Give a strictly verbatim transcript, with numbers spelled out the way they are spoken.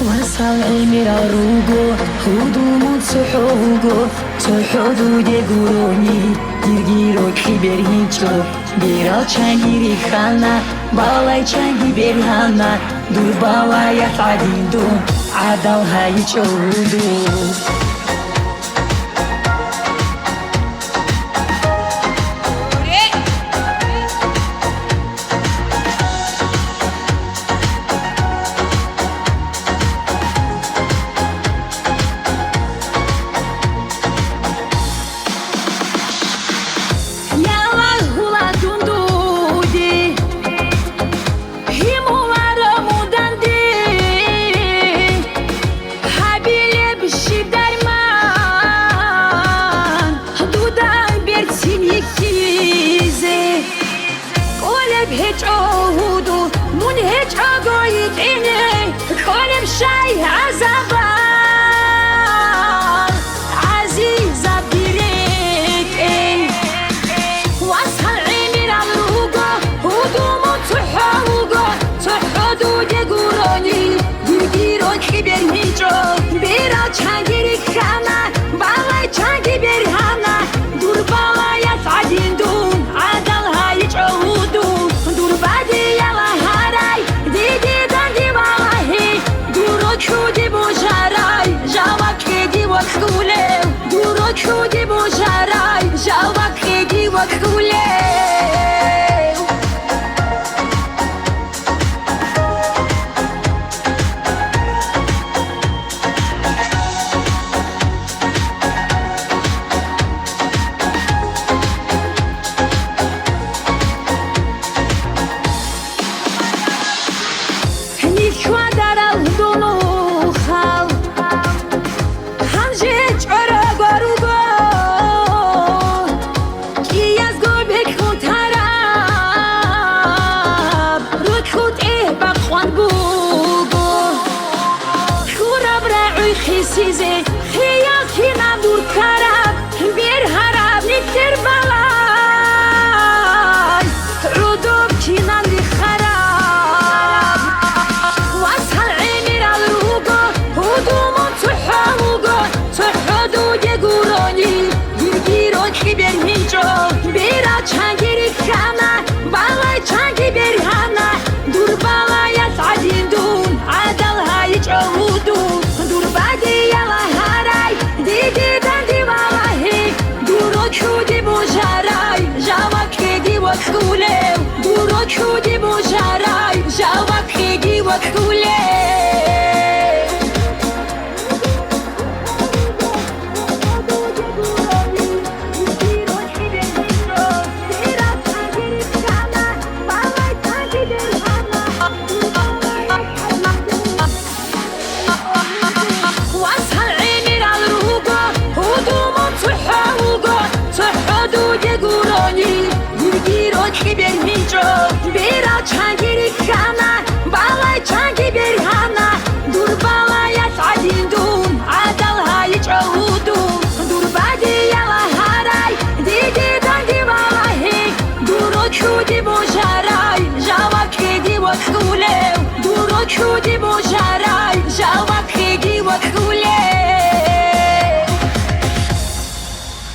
Васал гӀемерал руго, гьудул мун цохӀо вуго, цохӀо дуде гурони, дирги рокьи бергьинчӀо, берал чанги рихьана, балай чанги бергьана, дур балаялъ гӀадин дун гӀадал гьайичӀо гьудул. Ялагьула дун дуде, гьимуларо мун данде, гьабилеб щиб дарман дуда берцин йихьизе. КӀолеб гьечӀо гьудул, мун гьечӀого йикьине, кӀолеб щай гӀазабал, гӀазизабги рекӀей. Васал гӀемерал руго, гьудул мун цохӀо вуго, цохӀо дуде гурони, дирги рокьи бергьинчӀо, берал чанги рихьана, балай чанги бергьана, дур балаялъ гӀадин дун гӀадал гьайичӀо гьудул. Дур бадияла гьарай, диде данде валагьи, дур рокьуде божарай, жаваб кьеги вокьулев. Дур рокьуде божарай, жаваб кьеги вокьулев. Нилъ хьвадарал дунухъал, гьанже чӀорого руго. КӀиязго бекьун тараб, рокьул тӀегь бакъван буго. Хьураб рагӀуй хисизе, хиял кинаб дур ккараб, бергьараб нилъер балай, гӀодоб кинан рихараб. Васал гӀемерал руго, гьудул мун цохӀо вуго, цохӀо дуде гурони, дирги рокьи бергьинчӀо, берал чанги рихьана, балай чанги бергьана, дур балаялъ гӀадин дун гӀадал гьайичӀо гьудул. Дур бадияла гьарай, диде данде валагьи, дур рокьуде божарай, жаваб кьеги вокьулев. Дур рокьуде божарай, жаваб кьеги вокьулев. Васал гӀемерал руго, гьудул мун цохӀо вуго, цохӀо дуде гурони, дирги рокьи бергьинчӀо, берал чанги рихьана, балай чанги бергьана, дур балаялъ гӀадин дун гӀадал гьайичӀо гьудул. Дур бадияла гьарай, диде данде валагьи, дур рокьуде божарай, жаваб кьеги вокьулев. Дур рокьуде божарай,